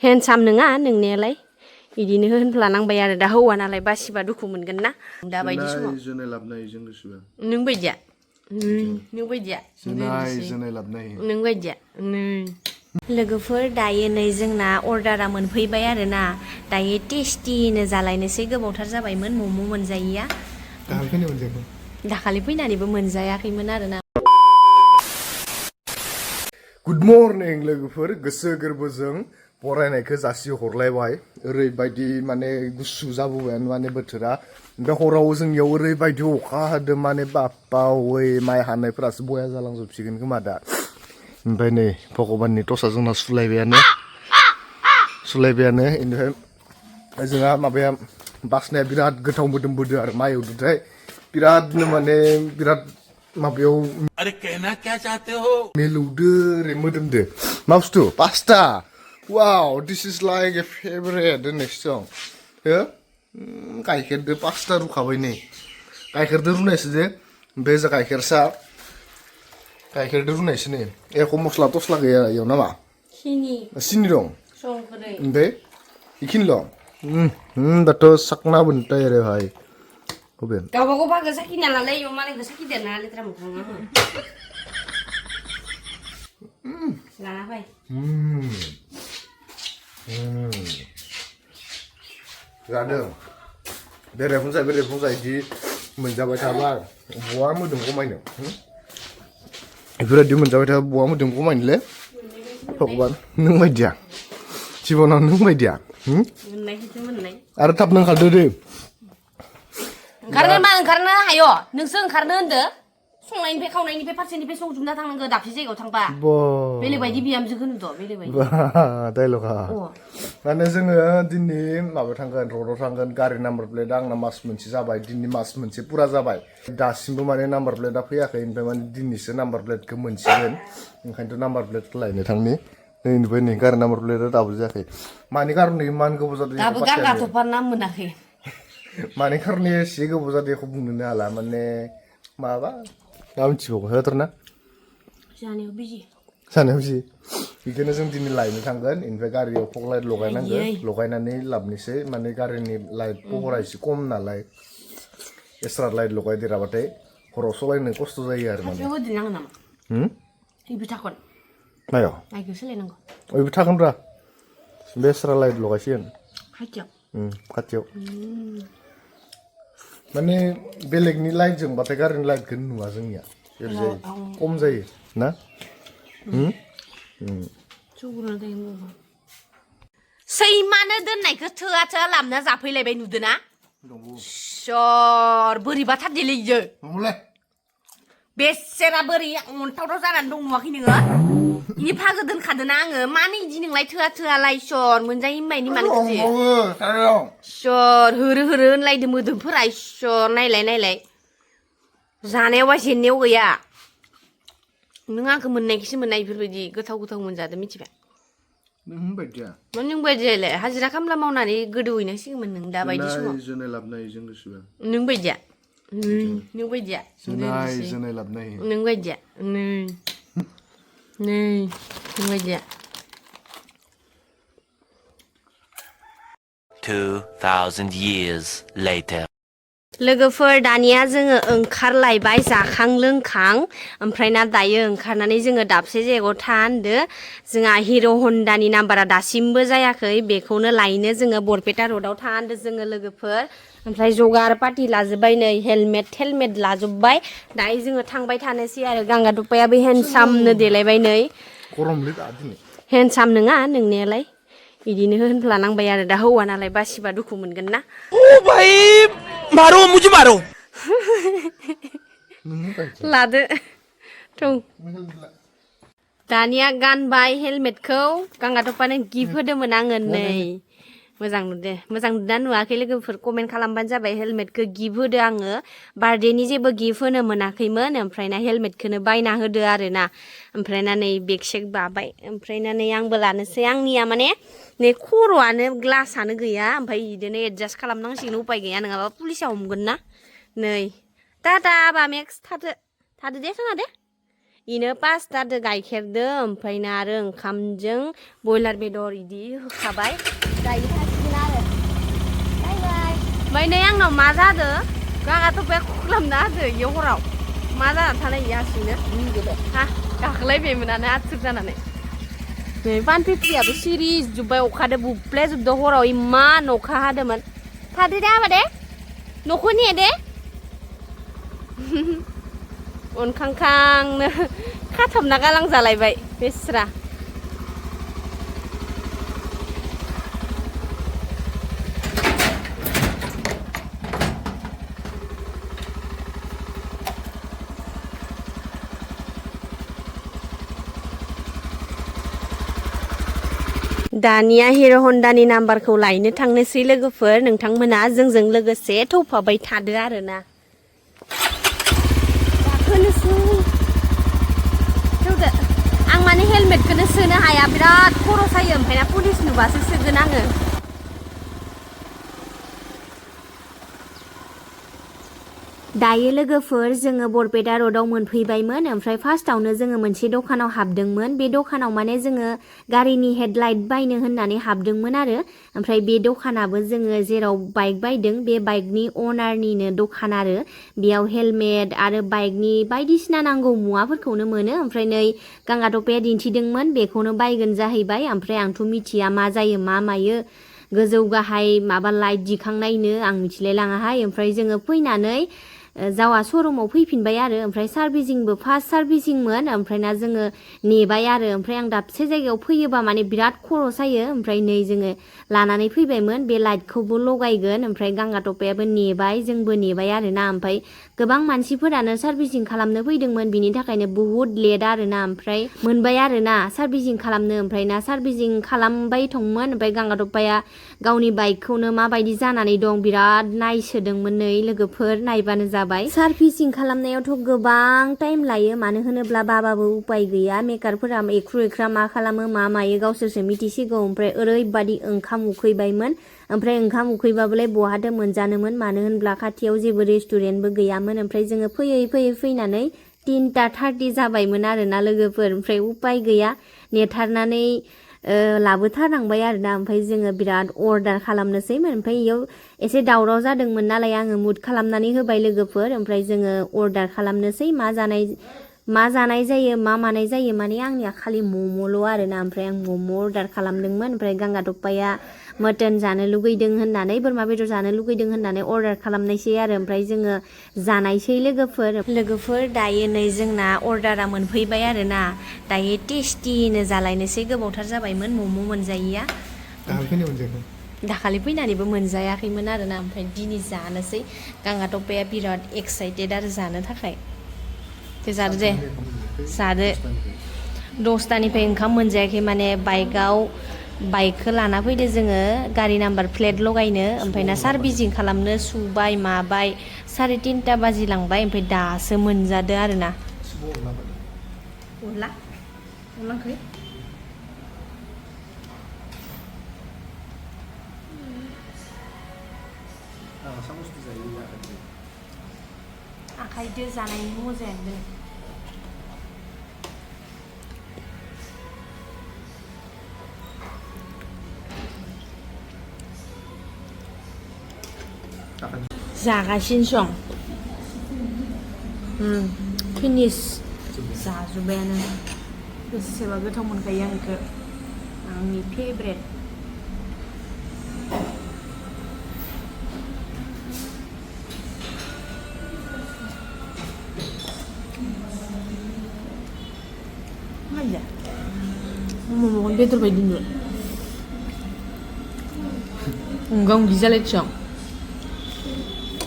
handsome नङा नोंनायालाय इदिनो होनफ्लानांबाय आरो दा हौवा नालाय बासिबा दुखु मोनगोन ना दा बायदि समाव नों बायदिया नों बायदिया नों बायदिया लोगोफोर दायो नै जोंना अर्डारा मोनफैबाय आरो ना दायो टेस्टिनो जालायनोसै गोबावथार जाबायमोन मम' मोनजायैया दाखालि फैनानैबो मोनजायाखैमोन आरो ना गुड मर्निं लोगोफोर गोसो गोरबोजों बरायनायखौ जासि हरलायबाय ओरैबायदि माने गुसु जाबोबायानो माने बोथोरा ओमफ्राय हराव जोंनियाव ओरैबायदि अखा हादों माने बाप्पा ओइ माइ हानायफोरासो बया जालांजोबसिगोन खोमा दा ओमफ्राय नै भगबाननि टसा जोंना सुलायबायानो इनिफ्राय जोंहा माबाया बासनाया बिराद गोथाव मोदोमबोदो आरो माइ एवदोथाय बिरादनो माने बिराद माबायाव अरे कहना क्या चाहते हो मिलौदो ओरै मोदोमदो मा बुस्थु pasta wow this is like a favourite होननायसो दं हो गाइखेरदो पास्ता रुखाबाय नै गाइखेरदो रुनायसो जे ओमफ्राय जा गाइखेरदो रुनायसो नै एख' मस्ला तस्ला गैया इयाव नामा सिनि दं ओमफ्राय इखिनिल' दाथ' साकना बनता है भाई गावबागाव बागो साखिना लालाय इयाव मालायखौ साखिदेरना लेथ्रा मोखाङा लाना फै जादों बेरेफुंजाय बिदि मोनजाबाय थाबा बहा मोदोम खमायनो बेफोरबायदि मोनजाबाय थाबा बहा मोदोम खमायनोलै भगबान नों बायदिया जिबनाव नों बायदिया आरो थाब ओंखारदो दे ओंखारनो हायो नोंसो ओंखारनो होनदो संनायनिफ्राय खावनायनिफ्राय फारसेनिफ्राय संजोबना थांनांगौ दाबसे जायगायाव थांबा बेलेग बायदि बिहामजोखौ नुदो बेलेग बायदि डायलगा माने जोङो दिनै माबायाव थांगोन रडआव थांगोन गारि नाम्बार प्लेटआ आंना मास मोनसे जाबाय दिनै मास मोनसे पुरा जाबाय दासिमबो माने नाम्बार प्लेटआ फैयाखै ओमफ्राय माने दिनैसो नाम्बार प्लेटखौ मोनसिगोन ओंखायनोथ' नाम्बार प्लेटखौ लायनो थांनि नैनिफ्राय नै गारि नाम्बार प्लेटआ दाबो जायाखै मानि कारनै इमान गोबाव जादों दाबो गारगाथ'फा नाम मोनाखै मानि कारनै एसे गोबाव जादों एखौ बुंनोनो हाला माने माबा मा मिथिबावो होथारना जानायाव बिजि बेखौनो जों दिनै लायनो थांगोन ओमफ्राय गारियाव फग लाइट लगायनानै लाबनोसै माने गारिनि लाइट पहरा एसे खम नालाय एक्सट्रा लाइट लगायदेराबाथाय हराव सलायनो खस्थ' जायो आरो माने मायाव ओइबो थागोनब्रा बे एक्सट्रा लाइट लगायसिगोन खाथियाव माने बेलेगनि लाइटजोंबाथाय गारिनि लाइटखौ नुवा जोंनिया ओरै जायो खम जायो ना सैमानो दोननायखौ थोआ लाबना जाफैलायबाय नुदोना सर बोरैबाथार देलै इयो बेसेरा बोरै अन्थावथाव जानानै दं नुवाखै नोङो इफागो दोनखादोना आङो मानो इदि नोंलाय थोआलाय सर मोनजायै माइनि मानो खुजि सर होरो होनलायदो मोदोमफोरा सर नायलाय जानायावबा जेननायाव गैया नों आंखौ मोननायखौसो मोननाय बेफोरबायदि गोथाव मोनजादो मिथिबाय नों बायदियालाय हाजिरा खामला मावनानै गोदौहैनांसिगौमोन नों दा बायदि समाव नों बायदिया नों बायदिया नों बायदिया 2000 years later लोगोफोर दानिया जोङो ओंखारलायबाय जाखां लोंखां ओमफ्राय ना दायो ओंखारनानै जोङो दाबसे जायगायाव था होनदो जोंहा हिर' हन्डानि नाम्बारा दासिमबो जायाखै बेखौनो लायनो जोङो बरपेटा रडआव था होनदो जोङो लोगोफोर ओमफ्राय जगार पार्टि लाजोब्बाय नै हेलमेट लाजोब्बाय दायो जोङो थांबाय थानोसै आरो गांगा दपायाबो हेन्डसामनो देलायबाय नै हेन्डसाम नङा नोंनायालाय इदिनो होनफ्लानांबाय आरो दा हौवा नालाय बासिबा दुखु मोनगोन ना मारो मुझे मारो लादो थौ दानिया गानबाय हेलमेटखौ गांगा दपानो गिफ्ट होदोंमोन आङो नै मोजां नुदों नुवाखै लोगोफोर कमेन्ट खालामबानो जाबाय हेलमेटखौ गिफ्ट होदो आङो बार्थडेनि जेबो गिफ्ट होनो मोनाखैमोन ओमफ्राय ना हेलमेटखौनो बायना होदो आरोना ओमफ्राय ना नै बेग सेग बाबाय ओमफ्राय ना नै आंबो लानोसै आंनिया माने नै खर'आनो ग्लासआनो गैया ओमफ्राय बिदिनो एडजास्ट खालामनांसिगोन उपाय गैया नङाबा पुलिसा हमगोन ना नै टाटा बामेक्स थादो दे थाङा दे इनो पास्तादो गाइखेरदो ओमफ्रायनो आरो ओंखामजों बयलार बेदर इदि होखाबाय दायो हासिगोन आरो बाय बाय ओमफ्राय नै आंनाव मा जादो गाङाथ' बे खुख्लाबना होदो इयाव हराव मा जाना थानाय इयो हारसिंनो हा गाखोलायबायमोनानो आथुर जानानै नै पानपेप्रियाबो सिरि जोब्बाय अखादो बुफ्लेजोबदो हराव इमान अखा हादोंमोन थादो दे आबा दे न'खौ ने दे उनखांखांनो खाथबना गालां जालायबाय बेस्रा दानिया हिर' हन्डानि नाम्बारखौ लायनो थांनोसै लोगोफोर नोंथांमोना जोंजों लोगोसे थौफाबाय थादो आरोना गाखोनोसै थौदो आं माने हेलमेटखौनो सोनो हाया बिराद खर' सायो ओमफ्राय ना पुलिस नुबासो सोगोन आङो दायो लोगोफोर जोङो बरपेटा र'डआव मोनफैबायमोन ओमफ्राय फार्स्टआवनो जोङो मोनसे दखानाव हाबदोंमोन बे दखानाव माने जोङो गारिनि हेडलाइट बायनो होननानै हाबदोंमोन आरो ओमफ्राय बे दखानाबो जोङो जेराव बाइक बायदों बे बाइकनि अनारनिनो दखान आरो बेयाव हेलमेट आरो बाइकनि बायदिसिना नांगौ मुवाफोरखौनो मोनो ओमफ्राय नै गांगाथफाया दिन्थिदोंमोन बेखौनो बायगोन जाहैबाय ओमफ्राय आंथ' मिथिया मा जायो मा मायो गोजौ गाहाय माबा लाइट दिखांनायनो आं मिथिलाय लाङाहाय ओमफ्राय जोङो फैनानै जावा श'रुमाव फैफिनबाय आरो ओमफ्राय सार्भिसिंबो फार्स्ट सार्भिसिंमोन ओमफ्राय ना जोङो नेबाय आरो ओमफ्राय आं दाबसे जायगायाव फैयोबा माने बिराद खर' सायो ओमफ्राय नै जोङो लानानै फैबायमोन बे लाइटखौबो लगायगोन ओमफ्राय गांगाथफायाबो नेबाय जोंबो नेबाय आरोना ओमफ्राय गोबां मानसिफोरानो सार्भिसिं खालामनो फैदोंमोन बिनि थाखायनो बुहुद लेट आरोना ओमफ्राय मोनबाय आरोना सार्भिसिं खालामनो ओमफ्राय ना सार्भिसिं खालामबाय दंमोन ओमफ्राय गांगाथफाया गावनि बाइकखौनो माबायदि जानानै दं बिराद नायसोदोंमोन नै लोगोफोर नायबानो जाबाय सार्भिसिं खालामनायावथ' गोबां टाइम लायो मानो होनोब्ला बाबाबो उपाय गैया मेकारफोरा एख्रु एख्रा मा खालामो मा मायो गावसोरसो मिथिसिगौ ओमफ्राय ओरैबादि ओंखाम उखैबायमोन ओमफ्राय ओंखाम उखैबाबोलाय बहाथो मोनजानोमोन मानो होनब्ला खाथियाव जेबो रेस्टुरेन्टबो गैयामोन ओमफ्राय जोङो फैयै फैयै फैनानै 3:30 जाबायमोन आरोना लोगोफोर ओमफ्राय उपाय गैया नेथारनानै लाबोथारनांबाय आरोना ओमफ्राय जोङो बिराद अर्डार खालामनोसैमोन ओमफ्राय इयाव एसे दावराव जादोंमोन नालाय आङो मुट खालामनानै होबाय लोगोफोर ओमफ्राय जोङो अर्डार खालामनोसै मा जानाय जायो मा मानाय जायो माने आंनिया खालि मम'ल' आरोना ओमफ्राय आं मम' अर्डार खालामदोंमोन ओमफ्राय गांगाथफाया मटन जानो लुगैदों होननानै बोरमा बेदर जानो लुगैदों होननानै अर्डार खालामनायसै आरो ओमफ्राय जोङो जानायसै लोगोफोर दायो नै जोंना अर्डारा मोनफैबाय आरोना दायो टेस्टिनो जालायनोसै गोबावथार जाबायमोन मम' मोनजायैया दाखालि फैनानैबो मोनजायाखैमोन आरोना ओमफ्राय दिनै जानोसै गांगाथफाया बिराद एक्साइटेड आरो जानो थाखाय जादो दे जादो 10टानिफ्राय ओंखाम मोनजायाखै माने बाइकखौ लाना फैदो जोङो गारि नाम्बार प्लेट लगायनो ओमफ्राय ना सार्भिसिं खालामनो सुबाय माबाय 3:30 बाजिलांबाय ओमफ्राय दासो मोनजादो आरोना अनलांखै आखाइदो जानायनि मजायानो जागासिनो दं फिनिश जाजोब्बायानो बेसेबा गोथाव मोनखायो आं बेखौ आंनि फेभरेट मम'खौनो बेदर बायदि नुयो गाव गिजालायथिं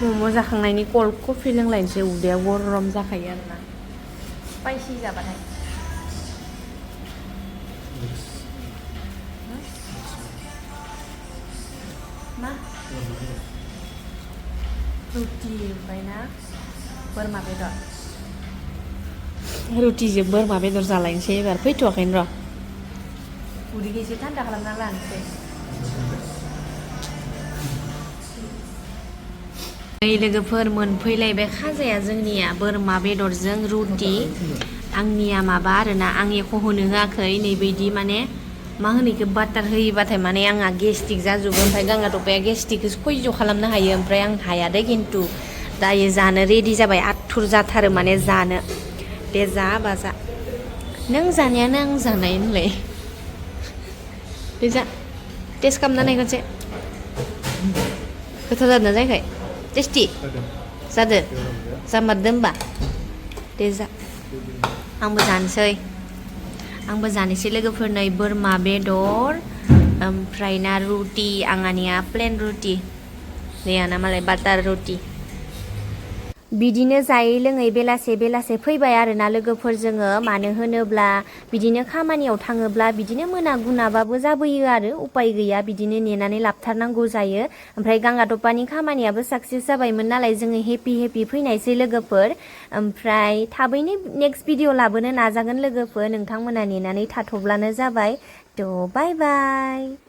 मम' जाखांनायनि कल्ड कफि लोंलायनोसै उदैया गरम जाखायो आरोना स्पाइसि जाबाथाय मा रुटि ओमफ्राय ना बोरमा बेदर रुटिजों बोरमा बेदर जालायनोसै एबार फैथ'वाखैनो र' उदैखौ एसे थान्दा खालामना लानोसै लोगोफोर मोनफैलायबाय खाजाया जोंनिया बोरमा बेदरजों रुटि आंनिया माबा आरोना आं एख' होनो होआखै नैबायदि माने मा होनो इखो बाटार होयोबाथाय माने आंहा गेस्टिक जाजोबो ओमफ्राय गांगा थफाया गेस्टिकखौ सयज' खालामनो हायो ओमफ्राय आं हाया दे खिन्थु दायो जानो रेडि जाबाय आथुर जाथारो माने जानो दे जा बा जा नों जानायानो आं जानाय होनलाय दे जा टेस्ट खालामना नाय खनसे गोथाव जादोंना जायाखै टेस्टि जादो जामारदो होमबा दे जा आंबो जानोसै लोगोफोर नै बोरमा बेदर ओमफ्राय ना रुटि आंनिया प्लेन रुटि नै आंना मालाय बाटार रुटि बिदिनो जायै लोङै बेलासे फैबाय आरोना लोगोफोर जोङो मानो होनोब्ला बिदिनो खामानियाव थाङोब्ला बिदिनो मोना गुनाबाबो जाबोयो आरो उपाय गैया बिदिनो नेनानै लाबथारनांगौ जायो ओमफ्राय गांगाथफानि खामानियाबो साक्सेस जाबायमोन नालाय जोङो हेपि फैनायसै लोगोफोर ओमफ्राय थाबैनो नेक्स्ट भिडिअ लाबोनो नाजागोन लोगोफोर नोंथांमोना नेनानै थाथ'ब्लानो जाबाय थ' बाय बाय